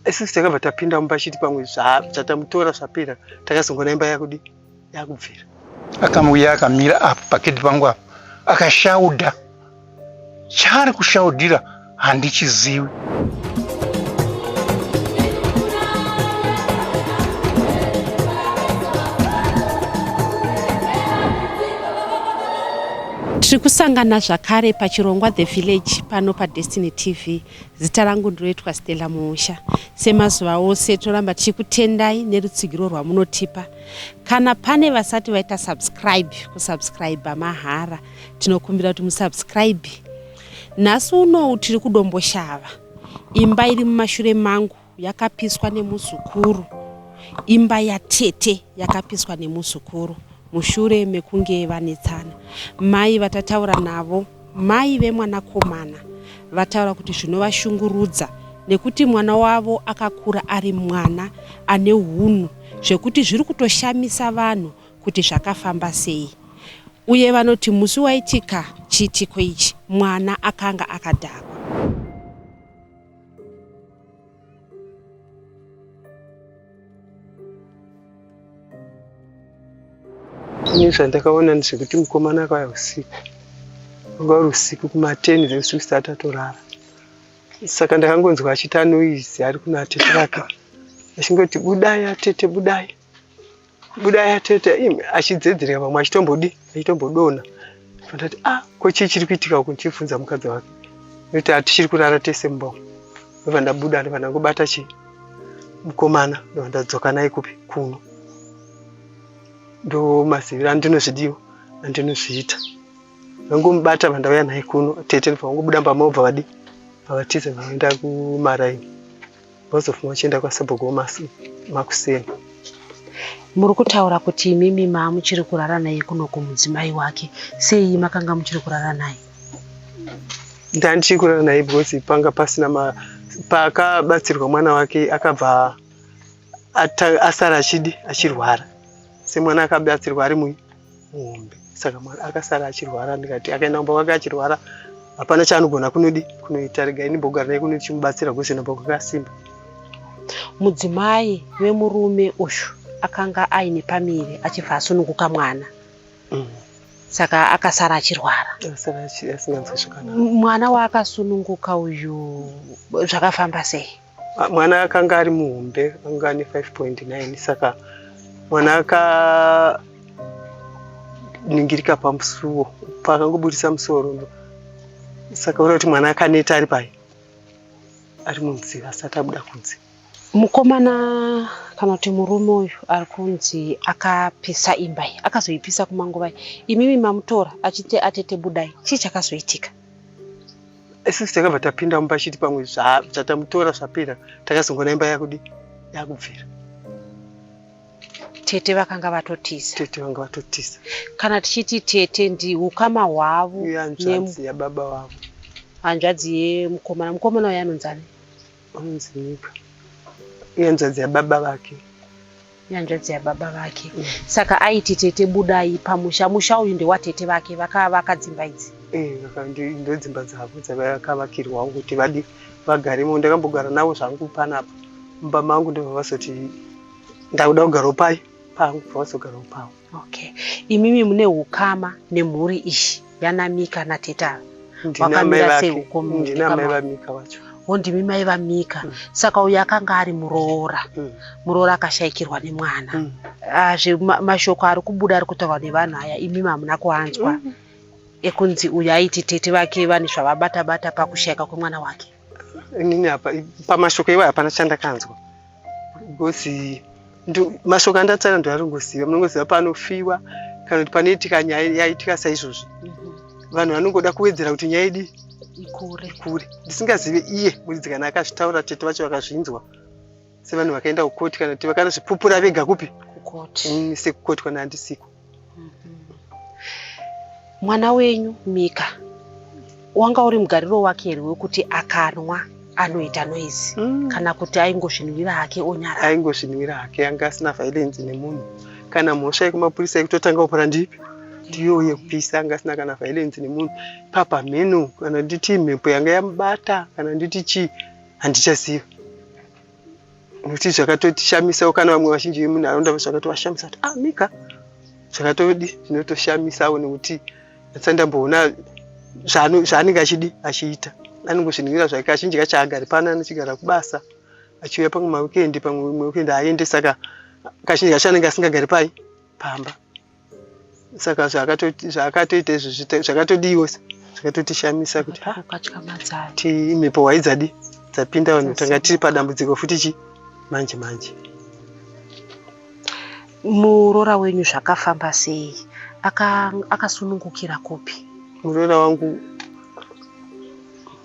Isusu takabva tapinda mumba chiti pamwe zvatamutora zvapera, takazongoona imba yakudi yakubvira. Akamouya akamira apo pagedhi pangu apo akashaudha. Chaari kushaudhira handichiziwi. Tiri kusangana zvakare pachirongwa The Village pano paDestiny TV. Zita rangu ndinoitwa Stella Muusha. Semazuva ose toramba tichikutendai nerutsigiro rwamunotipa. Kana pane vasati vaita subscribe, kusubscribe mahara. Tinokumbira kuti musubscribe. Nhasi unowu tiri kuDomboshava. Imba iri mumashure mangu yakapiswa nemuzukuru. Imba yatete yakapiswa nemuzukuru mushure mekunge vanetsana. Mai vatataura navo, mai vemwanakomana, vataura kuti zvinovashungurudza nekuti mwana wavo akakura ari mwana ane hunhu zvekuti zviri kutoshamisa vanhu kuti zvakafamba sei uye vanoti musi waitika chiitiko ichi mwana akanga akadhakwa. Ini zvandakaona ndezvekuti mukomana akauya usiku, wanga uri usiku kuma10 dzeusiku tisati tatorara. Saka ndakangonzwa achiita noise ari kuna atete vake achingoti budai atete budai budai atete achidzedzereka pamwe achitombodi achitombodonha. Ndati ah ko chii chiri kuitika uku ndichibvunza mukadzi wake nekuti hatichiri kurara tese mumba umu. Ndobva ndabuda ndobva ndangobata chii mukomana ndobva ndadzoka naye kupi kuno. Ndomaziviro andinozvidiwa andinozviita. Vangomubata vandauya naye kuno tete ndobva vangobuda mumba mavo bva vadii vavatiza vaenda kumaraini vazofuma vachienda kwasabhuku makuseni. Muri kutaura kuti imimi maamuchiri kurara naye kuno kumudzimai wake, sei makanga muchiri kurara naye? Ndandichiri kurara naye because panga pasina ma paakabatsirwa mwana wake akabva asara achidi achirwara semwana akabatsirwa ari mui muhombe saka mwana akasara achirwara ndikati akaenda kumba kwake achirwara hapana chaanogona kunodi kunoita rega ini mbogara naye kuno tichimubatsira kuzoenda kumba kwake asimba. Mudzimai wemurume uyu akanga aine pamiri achibva asununguka mwana saka akasara achirwara. Akasara asinganzwi zvakanaka. Mwana waakasununguka uyu zvakafamba sei? Mwana akanga ari muhombe anga ane 5.9 saka mwana akaningirika pamusuwo paakangobudisa musoro saka ura kuti mwana akaneta ari pai ari munzira asati abuda kunze. Mukomana kana kuti murume uyu ari kunzi akapisa imba iyi akazoipisa kumanguvai imimi mamutora achiti atete budai chii chakazoitika? Isusu takabva tapinda mumba chiti pamwe zvatamutora zvapera takazongoona imba yakudi yakubvira. Tete vakanga vatotiza. Tete vanga vatotiza. Kana tichiti tete ndi ukama hwavo hanzvadzi yababa vavo. Hanzvadzi yemukomana. Mukomana uyu anonzi ani? Anonzi Mika. Ihanzvadzi yababa vake. Ihanzvadzi yababa vake. Saka aiti tete budai pamusha. Musha uyu ndewatete vake vakavaka dzimba idzi. Ndodzimba dzavo dzavakavakirwawo kuti vadi vagaremo. Ndakambogara navo zvangu panapa mumba mangu ndobva vazoti ndakuda kugarawo pai pangu bva vazogarawo pavo. Okay. Imimi mune ukama nemhuri iyi yanaMika natete ava? Wakamira sei ukama? Ndina mai vaMika vacho. Ho ndimi mai vaMika. Saka uyu akanga ari muroora. Muroora akashaikirwa nemwana. Mashoko ari kubuda ari kutaurwa nevanhu aya imimi hamuna kuanzwa. Ekunzi uyu aiti tete vake vane zvavabata bata pakushaika kwemwana wake. Inini apa pamashoko iwayo hapana chandakanzwa. Because mashoko andataura ndoaringoziva. Munongoziva panofiwa kana kuti panoitika nyaya yaitika saizvozvi. Vanhu vanongoda kuwedzera kuti nyaya idi ikure. Ikure. Ndisingazive iye muridzi kana akazvitaura tete vacho vakazvinzwa. Sevanhu vakaenda kukoti kana kuti vakanozvipupura vega kupi? Kukoti. Sekukoti kana handisiko. Mwana wenyu Mika wanga uri mugariro wake here wekuti akanwa anoita noise kana kuti aingozvinwira hake onyara? Aingozvinwira hake, anga asina violence nemunhu. Kana mhosva yekumapurisa yekutotanga kupara ndipi ndiyo yekupisa, anga asina kana violence nemunhu. Papa mheno kana nditi mhepo yanga yamubata kana nditi chii handichaziva. Nekuti zvakatotishamisawo kana vamwe vazhinji vemunharaunda zvakatovashamisa kuti ah Mika zvakatodi zvinotoshamisawo nekuti ndisati ndamboona zvaanenge achidi achiita anongozvinhuwira zvake kazhinji kacho haagari pano anochigara kubasa achiuya pamwe mawikendi pamwe mawikendi haaende saka kazhinji kacho anenge asingagari pai pamba saka zvaakatoita izvo zvakatodiwo zvakatotishamisa kuti ti mhepo hwai dzadi dzapinda vanhu tanga tiri padambudziko futi chi manje manje Muroora wenyu zvakafamba sei? Akasunungukira aka kupi? Muroora wangu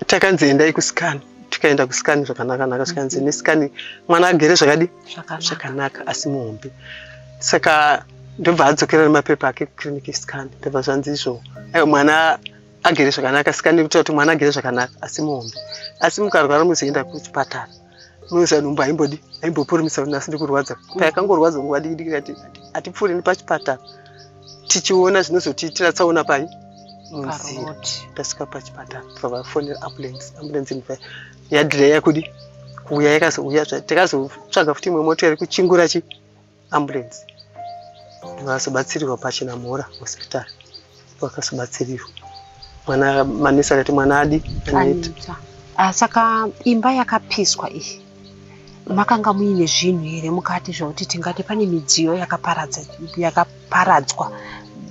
takanzi endai kusikani tikaenda kusikani zvakanaka naka zvikanzi nesikani mwana agere zvakadi zvakanaka asi muhombe saka ndobva adzokera nemapepa ake kuclinic scan ndobva zvanzi izvo aiwa mwana agere zvakanaka sikani kutaura kuti mwana agere zvakanaka asi muhombe asi mukarwara muzoenda kuchipatara munoziva nhumbu haimbodi haimbopurumisa kuti nhasi ndikurwadza payakangorwadza nguva diki diki kati hatipfuuri nepachipatara tichiona zvinozotiitira tsaona pai munzira tasvika pachipatara tobva vafonera ambulance ambulance inobva yadhileya kudi kuuya yakazouya takazotsvaga futi imwe mota iri kuchingura chi ambulance vakazobatsirirwa pachinamhora hospital vakazobatsirirwa mwana manesi akati mwana adi aneta ah, saka imba yakapiswa iyi makanga muine zvinhu here mukati zvokuti tingati pane midziyo yakaparadzwa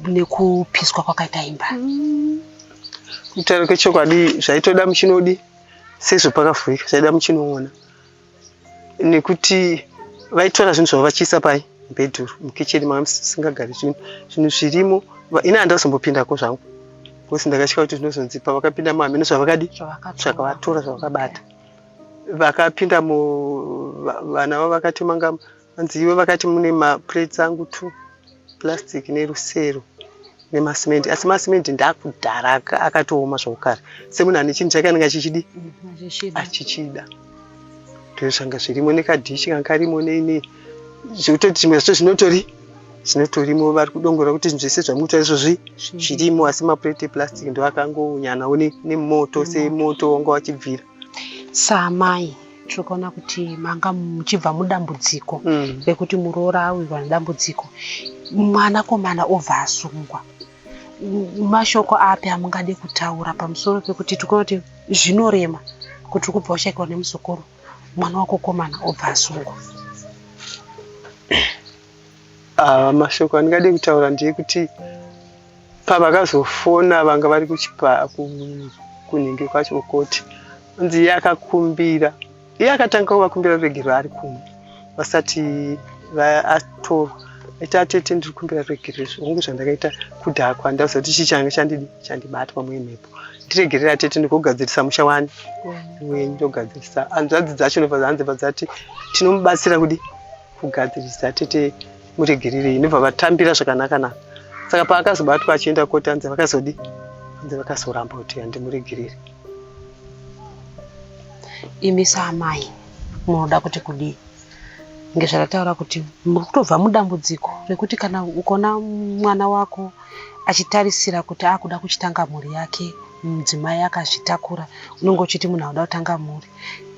nekupiswa kwakaita imba mm. Kutaura kwechokwadi zvaitoda muchinodi sezvo pakavhurika zvaida muchinoona nekuti vaitora zvinhu zvavo vachiisa pai mubhedhuru mukicheni manga musingagari zvinhu zvinhu zvirimo ini handazombopindako zvangu bcause ndakatya kuti zvinozonzi pavakapinda muhameno zvavakadi zvakavatora zvavakabata vakapinda mu vana vavo vakati manga Hanzi iwe vakati mune maplates angu two plastic nerusero nemasimende asi masimende ndakudhara akatooma zvakukare semunhu ane chinhu chake anenge achichidi mm, achichida ndozvanga zvirimo nekadhishi kanga karimo neinei zvekutoti zvimwe zvacho zvinotori zvinotorimo vari kudongora kuti zvinhu zvese zvamukuita izvozvi zvirimo asi maplate eplastic ndo akangounyanawo nemoto semoto wanga wachibvira Saamai tiri kuona kuti manga muchibva mudambudziko mm. rekuti muroora awirwa nedambudziko mwanakomana obva asungwa mashoko api amungade kutaura pamusoro pekuti tikuona kuti zvinorema kuti uri kubva washaikirwa nemuzukuru mwana wako komana obva asungwa ah, mashoko andingade kutaura ndeyekuti Pavakazofona vanga vari kuchipa kunhingi kwacho kukoti hanzi iye akakumbira iye akatanga kuvakumbira ruregerero ari kumwe vasati atorwa aiti atete ndiri kumbira ruregerero hongu zvandakaita kudhakwa ndaziva kuti chii changa chandidi chandibata pamwe mhepo ndiregerere atete ndigogadzirisa musha wani wenyu ndogadzirisa hanzvadzi dzacho ndobva hanzi bva dzati tinomubatsira kudi kugadzirisa tete muregererei ndobva vatambira zvakanaka naka saka paakazobatwa achienda koti hanzi vakazodi hanzi vakazoramba kuti handimuregerere imi saamai munoda kuti kudii nge zvatataura kuti muri kutobva mudambudziko rekuti kana ukaona mwana wako achitarisira kuti akuda kuchitanga mhuri yake mudzimai akazvitakura unenge uchiti munhu akuda kutanga mhuri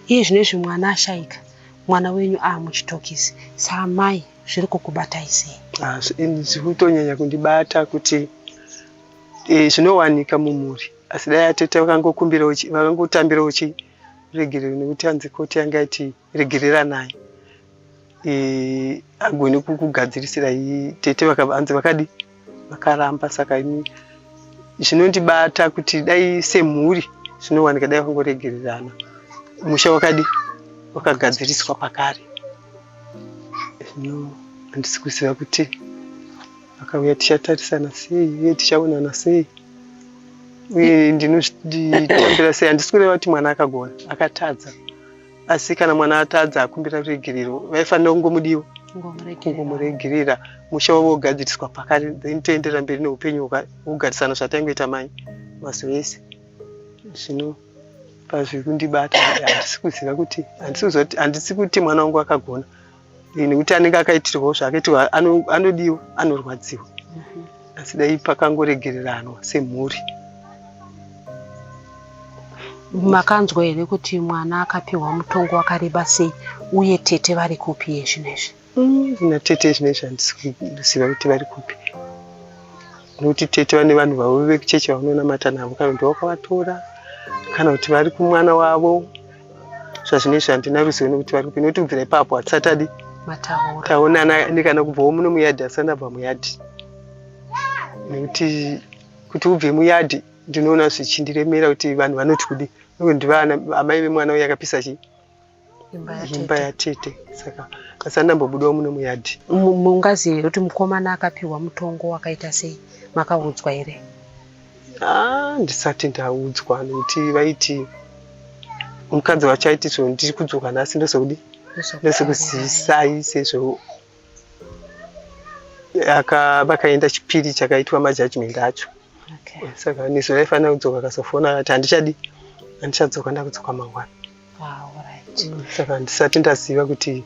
iye zvino izvi mwana ashaika Mwana wenyu aamuchitokisi saamai zviri kukubatai sei? Ah, zviri kutonyanya kundibata kuti eh, zvinowanika mumhuri asi dai atete vakangokumbirawo vakangotambirawo chi regerero nekuti hanzi koti yanga iti regereranai eh, agone kukugadzirisira tete hanzi vakadi vakaramba saka ini zvinondibata kuti dai semhuri zvinowanika dai vangoregererana musha wakadi wakagadziriswa pakare zvino handisi kuziva kuti vakauya tichatarisana sei uye tichaonana sei uye ndinozvitambira sei handisi kureva kuti mwana akagona akatadza asi kana mwana atadza akumbira ruregerero vaifanira kungomudiwa kungomuregerera musha wavo wogadziriswa pakare then toenderera mberi neupenyu hwokugarisana zvataingoita mai mazuva ese zvino pazviri kundibata handisi kuziva kuti handisi kuziva kuti handisi kuti mwana wangu akagona nekuti anenge akaitirwawo zvaakaitirwa anodiwa anorwadziwa mhm. asi dai pakangoregereranwa semhuri Makanzwa here kuti mwana akapiwa mutongo wakareba sei Uye tete vari kupi iye zvino izvi? Natete zvino izvi handisi kuziva kuti vari kupi. Nokuti tete vane vanhu vavo vekuchechi vavanonamata navo, kana kuti vakavatora, kana kuti vari kumwana wavo. Zvazvino izvi handina ruzivo nekuti vari kupi, nokuti kubvira ipapo hatisati tadi Mataura. Taonana nekana kubvawo muno muyadhi, asati ndabva muyadhi. Nekuti kuti ubve muyadhi ndinoona zvichindiremera kuti vanhu vanoti kudi. Nokuti ndivana amai vemwana uyu akapisa chii? Imba yatete. Saka asati ndambobudawo muno muyadhi. Mungaziva here kuti mukomana akapiwa mutongo wakaita sei? Makaudzwa here? Ah, ndisati ndaudzwa nekuti vaiti mukadzi wacho aiti zvo ndiri kudzoka nhasi ndozokudi ndozokuzivisai sezvo vakaenda chipiri chakaitwa majudgment acho. Okay. Saka nezuva raifanira kudzoka akazofona akati handichadi, handichadzoka, ndakudzoka mangwana. Ah, alright. Saka handisati ndaziva kuti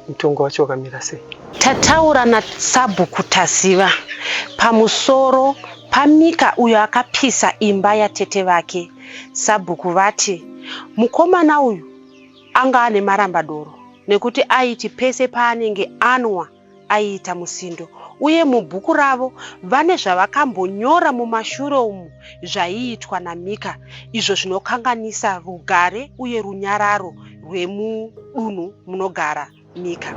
mutongo wacho wakamira sei. Tataura naSabhuku Taziva pamusoro paMika uyo akapisa imba yatete vake. Sabhuku vati mukomana uyu anga ane marambadoro nekuti aiti pese paanenge anwa aiita musindo uye mubhuku ravo vane zvavakambonyora mumashure umu zvaiitwa naMika izvo zvinokanganisa rugare uye runyararo rwemudunhu munogara Mika.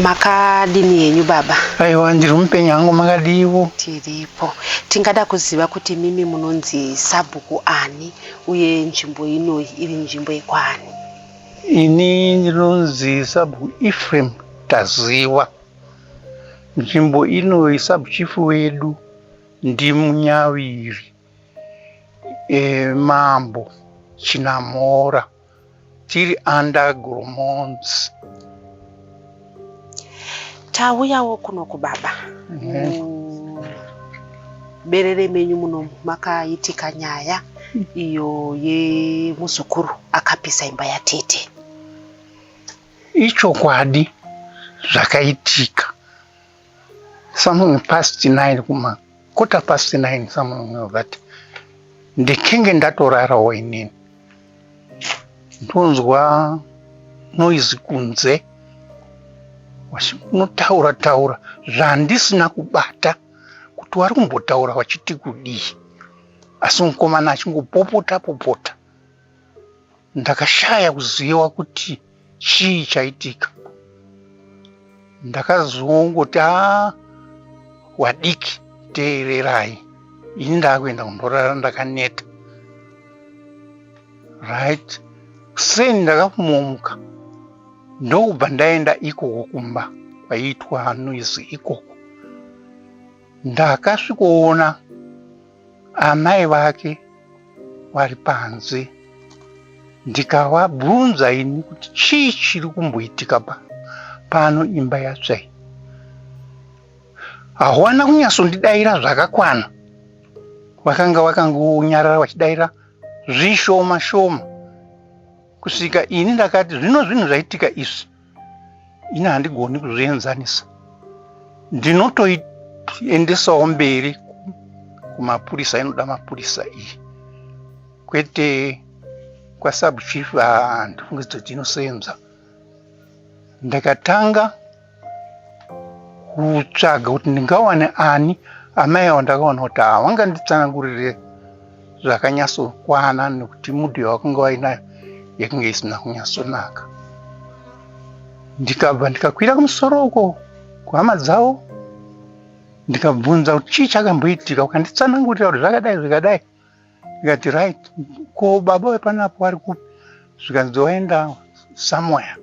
Makadini henyu baba? Aiwa, ndiri mupenyu hangu, makadiwo? Tiripo. Tingada kuziva kuti mimi munonzi sabhuku ani uye nzvimbo inoyi iri nzvimbo yekwaani? Ini ndinonzi sabhuku Ephraim Taziwa. Nzvimbo inoyi sabhuchifu wedu ndiMunyaviri, Mambo Chinamhora. Tiri under Goromonzi. Tauyawo kuno kubaba. Berere menyu munomu makaitika nyaya iyo yemuzukuru akapisa imba yatete. Ichokwadi zvakaitika. Something past 9 kuma quarter past 9 something like that. Ndikenge ndatorarawo inini. Ndonzwa noise kunze. Vachinotaura taura zvandisina kubata kuti wari kumbotaura wachiti kudii. Asi mukomana achingopopota popota. Ndakashaya kuziva kuti chii chaitika. Ndakazongoti haa wadiki teererai ini ndakuenda kundorara ndakaneta. Right kuseni ndakamuka ndokubva ndaenda ikoko kumba kwaiitwa noise ikoko. Ndakasvikoona amai vake vari panze ndikavabvunza ini kuti chii chiri kumboitika pano imba yatsva iyi. Hawana kunyatsondidaira zvakakwana, vakanga vakangonyarara vachidaira zvishoma shoma kusvika ini ndakati zvino zvinhu zvaitika izvi ini handigoni kuzvienzanisa, ndinotoendesawo mberi kumapurisa, inoda mapurisa iyi kwete kwasubchief, handifungidzo kuti inosenza. Ndakatanga kutsvaga kuti ndingawane ani amai avo, ndakaona kuti havanganditsanangurire zvakanyatsokwana nekuti mudhu yavakanga vainayo yakanga isina kunyatsonaka. Ndikabva ndikakwira kumusoro uko kuhama dzavo ndikabvunza kuti chii chakamboitika, ukanditsanangurira kuti zvakadai zvikadai. Ndikati right, ko baba vepanapo vari kupi? Zvikanzi waenda somewhere,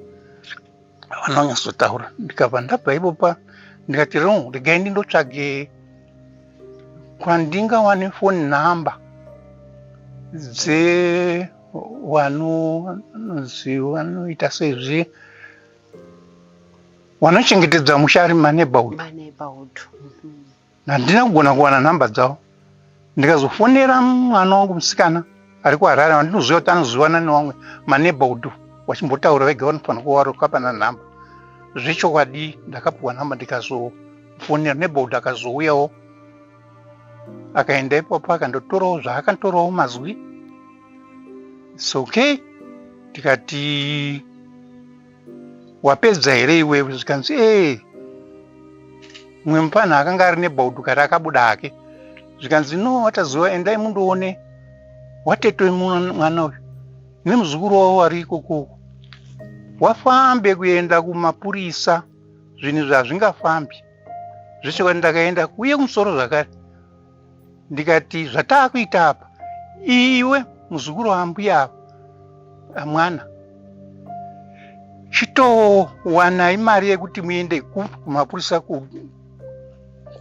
havana kunyatsotaura. Ndikabva ndabva ipopa ndikati no, regai ndindotsvage kwandingawane phone number dzevanonzi vanoita sezvi vanochengetedza musha ari maneighborhood. Maneighborhood. Handina kugona kuwana nhamba dzavo. Ndikazofonera mwana wangu musikana ari kuHarare wandinoziva kuti anozivana nevamwe maneighborhood vachimbotaura vega vanofanira kuva vakapana nhamba. Zvechokwadi ndakapiwa nhamba ndikazofonera neighborhood akazouyawo akaenda ipapo akandotorawo zvaakatorawo mazwi. It's okay. Ndikati Wapedza here iwewe? Zvikanzi ee. Mumwe mupfanha akanga ari nebhaudu kare akabuda hake. Zvikanzi no, wataziva, endai mundoone watete mwana uyu nemuzukuru wavo wari ikokoko. Wafambe kuenda kumapurisa, zvinhu izvi hazvingafambi. Zvechokwadi ndakaenda kuuye kumusoro zvakare ndikati zvataakuita apa, iwe muzukuru wambuya ava mwana, chitowanai mari yekuti muende kumapurisa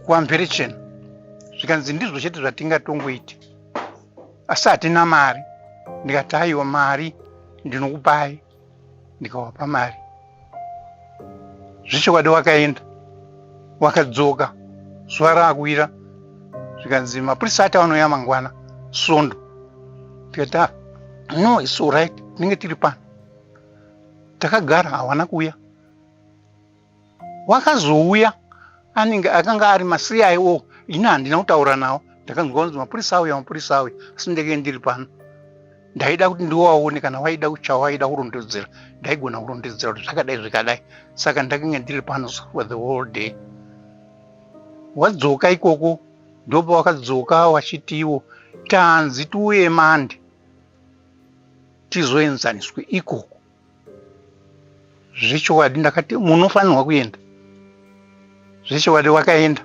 kuamverechena. Zvikanzi ndizvo chete zvatingatongoite, asi hatina mari. Ndikati aiwa, mari ndinokupai. Ndikawapa mari. Zvechokwadi wakaenda, wakadzoka zuva raakuwira. Zvikanzi mapurisa ati anouya mangwana Svondo. Ndikati ah, no, it's all right, tinenge tiri pano. Takagara, hawana kuuya. Wakazouya anenge akanga ari maCIO, ini handina kutaura nawo. Ndakanzwa kunzi mapurisa auya, mapurisa auya, asi ndenge ndiri pano. Ndaida kuti ndiwaone kana waida chawaida kurondedzera, ndaigona kurondedzera kuti zvakadai zvikadai. Saka ndakanga ndiri pano for the whole day. Wadzoka ikoko, ndopawakadzoka wachiti iwo tanzi tiuye Mande tizoenzaniswe ikoko. Zvechokwadi ndakati munofanirwa kuenda. Zvechokwadi wakaenda,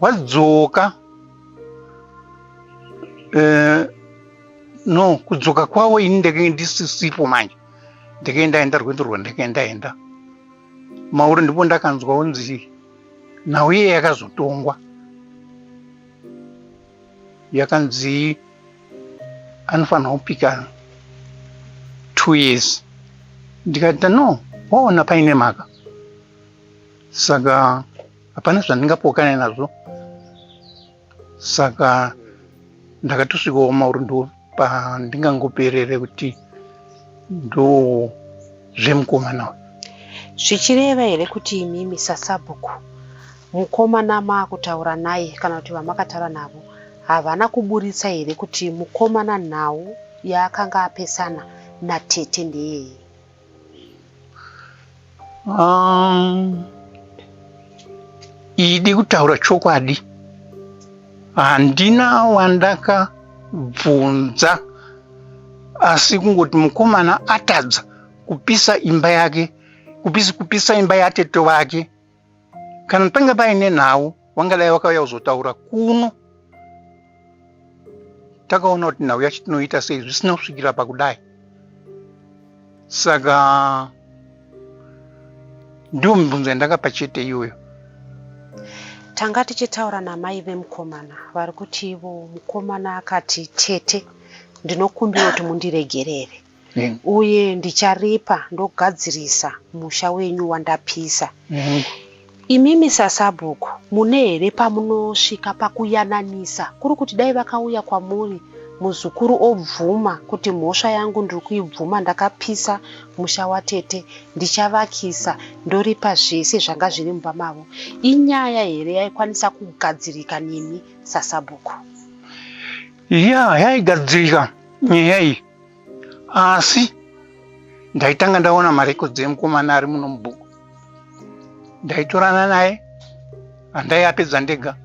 wadzoka. No, kudzoka kwavo ini ndakenge ndisisipo manje, ndakenge ndaenda rwendo rwandakenge ndaenda mauri, ndipo ndakanzwa unzi nhau iye yakazotongwa, yakanzi anofanirwa kupika 2 years. Ndikati no, waona paine mhaka, saka hapana zvandingapokane nazvo. Saka ndakatosvikawo mauri, ndo pandingangoperere kuti ndo zvemukomana uyu. Zvichireva here kuti imimi sasabhuku, mukomana maakutaura naye kana kuti vamakataura navo havana kuburitsa here kuti mukomana nhau yaakanga apesana natete ndeyei? Idi kutaura chokwadi, handina wandakabvunza, asi kungoti mukomana atadza kupisa imba yake, kupisa imba yatete vake. Kana panga paine nhau, wangadai wakauya kuzotaura kuno, takaona kuti nhau yacho tinoita sei zvisina kusvikira pakudai. Saka ndiyo mibvunzo yandakapa chete iyoyo. Tanga tichitaura namai vemukomana, vari kuti ivo mukomana akati, tete, ndinokumbira kuti mundiregerere uye ndicharipa ndogadzirisa musha wenyu wandapisa. Imimi sasabhuku mune here pamunosvika pakuyananisa, kuri kuti dai vakauya kwamuri muzukuru obvuma kuti mhosva yangu ndiri kuibvuma, ndakapisa musha watete, ndichavakisa ndoripa zvese zvanga zviri mumba mavo, inyaya here yaikwanisa kugadzirika nemi sasabhuku? Ya, yaigadzirika nyaya iyi, asi ndaitanga ndaona marekodzi emukomana ari muno mubhuku. Ndaitorana naye, handaiapedza ndega,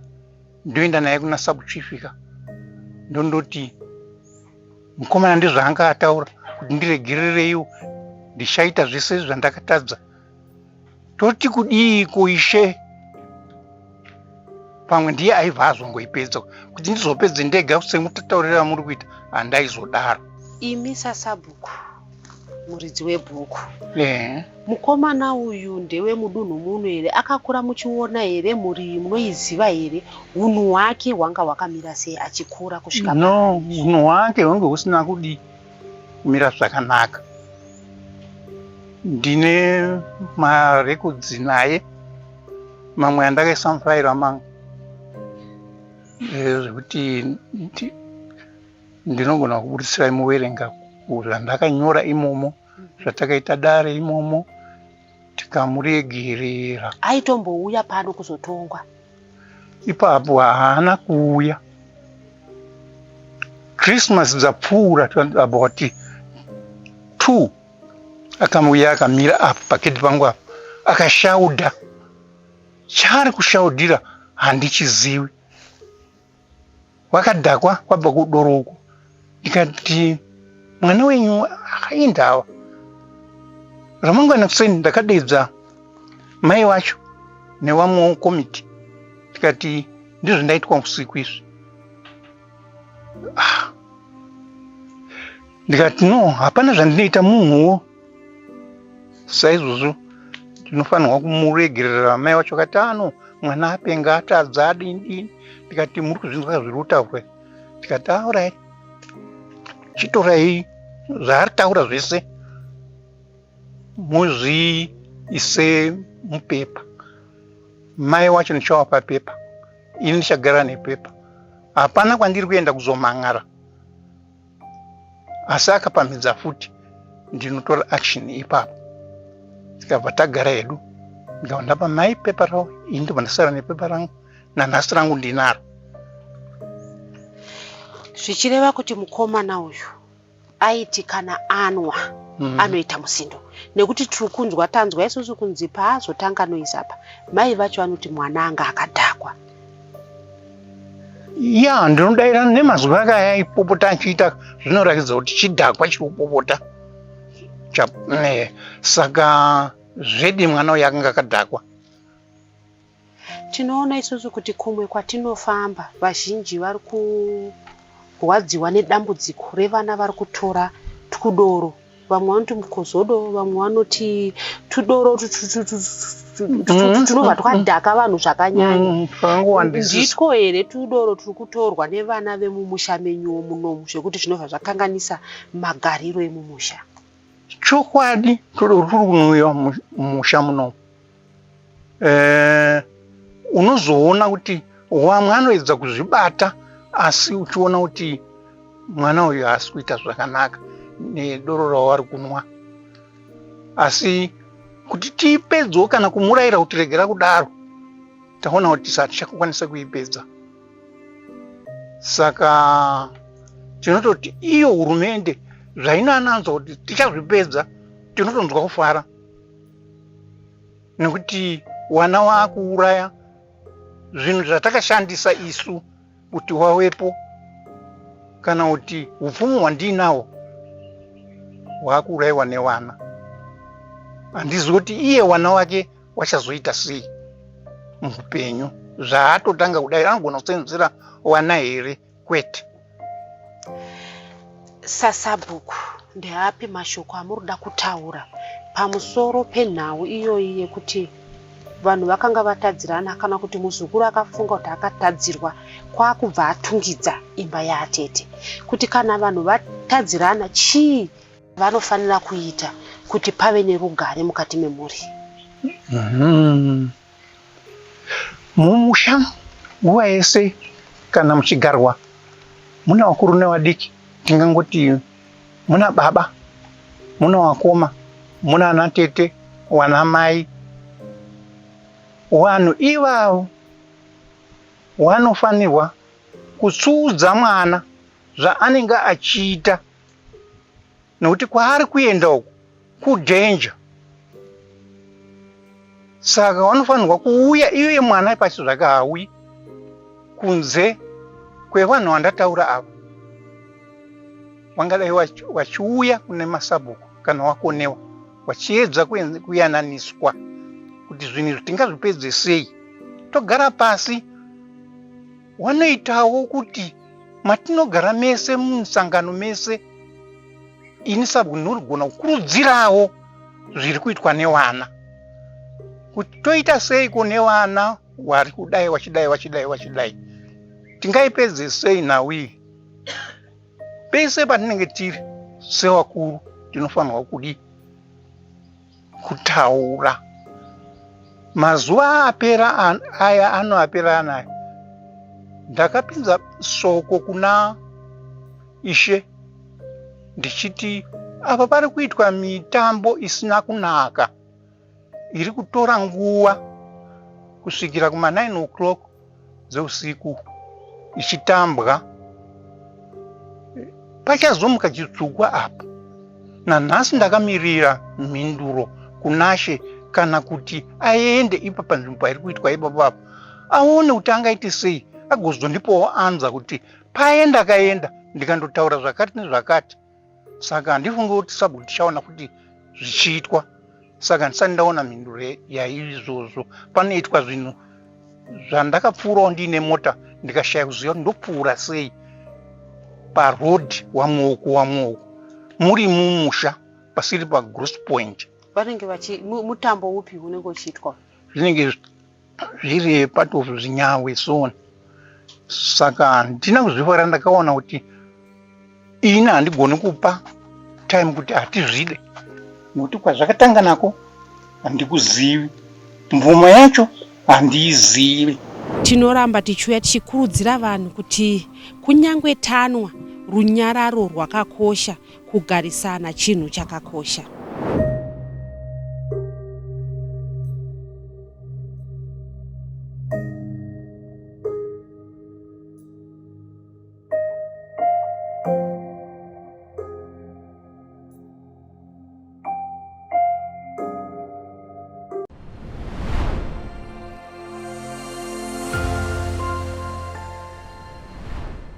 ndoenda naye kuna sabuchifika, ndondoti mukomana ndizvaanga ataura kuti ndiregerereiwo, ndichaita zvese zvandakatadza. Toti kudiiko ishe? Pamwe ndiye aibva azongoipedza. Kuti ndizopedze ndega semutaurira muri kuita, handaizodaro. Imi sasabhuku, muridzi webhuku, mukomana uyu ndewe mudunhu muno here? Akakura muchiona here? Mhuri iyi munoiziva here? Hunhu hwake hwanga hwakamira sei achikura kusvika? No, hunhu hwake hwange husina kudi kumira zvakanaka. Ndine marekodzi naye, mamwe andakaisa mufaira mangu, zvekuti ndinogona kuburisirai muverenga zvandakanyora imomo, zvatakaita dare imomo tikamuregerera. Aitombouya pano kuzotongwa? Ipapo haana kuuya. Christmas dzapfuura about 2. Akamauya akamira apo pagedhi pangu apo akashaudha. Chaari kushaudhira handichiziwi. Wakadhakwa kwabva kudoro uko. Ndikati mwana wenyu akaendawa. Ramangwana kuseni ndakadeedza mai wacho nevamwewo komiti tikati ndizvo ndaitwa usiku izvi. Ah. Ndikati no, hapana zvandinoita munhuwo saizvozvo ndinofanirwa kumuregerera. Mai wacho akati ano mwana apenga atadza adini dini. Ndikati muri kuzvinzwa zviri kutaurwa. Ndikati alright, chitorai zvaari taura zvese muzviise mupepa. Mai wacho ndichawapa pepa, ini ndichagara nepepa. Hapana kwandiri kuenda kuzomhan'ara. Asi akapamhidza futi ndinotora action ipapo. Tikabva tagara hedu, ndikabva ndapa mai pepa ravo, ini ndobva ndasara nepepa rangu, nanhasi rangu ndinaro. Zvichireva kuti mukomana uyu aiti kana anwa anoita musindo, nekuti tiri kunzwa tanzwa isusu kunzi paazotanga noise apa mai vacho vanoti mwana anga akadhakwa. Ya, ndinodaira nemazwi ake aya aipopota achiita zvinoratidza kuti chidhakwa chiri kupopota. Saka zvedi mwana uyu akanga akadhakwa. Tinoona isusu kuti kumwe kwatinofamba vazhinji vari kurwadziwa nedambudziko revana vari kutora twudoro. Vamwe vanoti mukozodo, vamwe vanoti tudoro tunobva twadhaka vanhu zvakanyanya. Nditwo here tudoro turi kutorwa nevana vemumusha menyuwo munomu zvekuti zvinobva zvakanganisa magariro emumusha? Chokwadi tudoro turi kunwiwa mumusha munomu. Unozoona kuti wamwe anoedza kuzvibata asi uchiona kuti mwana uyu haasi kuita zvakanaka nedoro ravari kunwa. Asi kuti tiipedzewo kana kumurayira kuti regera kudaro, taona kuti hatichakwanisa kuipedza. Saka tinototi iyo hurumende zvainananzwa kuti tichazvipedza, tinotonzwa kufara nekuti wana waakuuraya zvinhu zvatakashandisa isu kuti wawepo, kana kuti upfumi hwandiinawo hwaakuurayiwa newana. Handizivi kuti iye wana wake wachazoita sei muupenyu, zvaatotanga kudai anogona kusenzera wana here? Kwete. Sasabhuku, ndeapi mashoko amuri kuda kutaura pamusoro penhau iyoyi yekuti vanhu vakanga vatadzirana, kana kuti muzukuru akafunga kuti akatadzirwa kwakubva atungidza imba yaatete, kuti kana vanhu vatadzirana chii vanofanira kuita kuti pave nerugare mukati memhuri? Mumusha nguva yese kana muchigarwa muna vakuru nevadiki, tingangoti muna baba, muna vakoma, muna ana tete, wana mai. Vanhu ivavo vanofanirwa kutsuudza mwana zvaanenge achiita, nekuti kwaari kuenda uku kudanger. Saka vanofanirwa kuuya iye mwana pasi zvake haauyi kunze kwevanhu vandataura ava, vangadai vachiuya kune masabhuku kana wakonewa, vachiedza kuyananiswa kuti zvinhu izvi tingazvipedze sei, togara pasi. Wanoitawo kuti matinogara mese mumusangano mese, ini sabhuku ndinogona kukurudzirawo zviri kuitwa nevana kuti toita seiko nevana vari kudai vachidai vachidai vachidai, tingaipedze sei nhau iyi. Pese patinenge tiri sevakuru tinofanirwa kudii? Kutaura. Mazuva apera aya anoapera anaya, ndakapinza soko kuna Ishe ndichiti apa pari kuitwa mitambo isina kunaka iri kutora nguva kusvikira kuma 9 o'clock dzeusiku ichitambwa. Pachazomuka chitsukwa apa. Nanhasi ndakamirira mhinduro kunaShe kana kuti aende ipa panzvimbo pairi kuitwa ipapo apo aone kuti angaite sei agozondipawo anza kuti paye ndakaenda ndikandotaura zvakati nezvakati. Saka handifungi kuti sabhuku tichaona kuti zvichiitwa. Saka handisati ndaona mhinduro yaizvozvo. Panoitwa zvinhu zvandakapfuurawo ndiine mota ndikashaya kuziva kuti ndopfuura sei paroad wamwoko wamwoko muri mumusha pasiri pagrowth point. Vanenge vachi mutambo upi unenge uchiitwa? Zvinenge zviri part of zvinyawe so on. Saka handina kuzvifarira ndakaona kuti ini handigoni kupa time kuti hatizvide nokuti kwazvakatanga nako handikuzivi mvumo yacho handiizivi. Tinoramba tichiuya tichikurudzira vanhu kuti kunyange tanwa, runyararo rwakakosha, kugarisana chinhu chakakosha.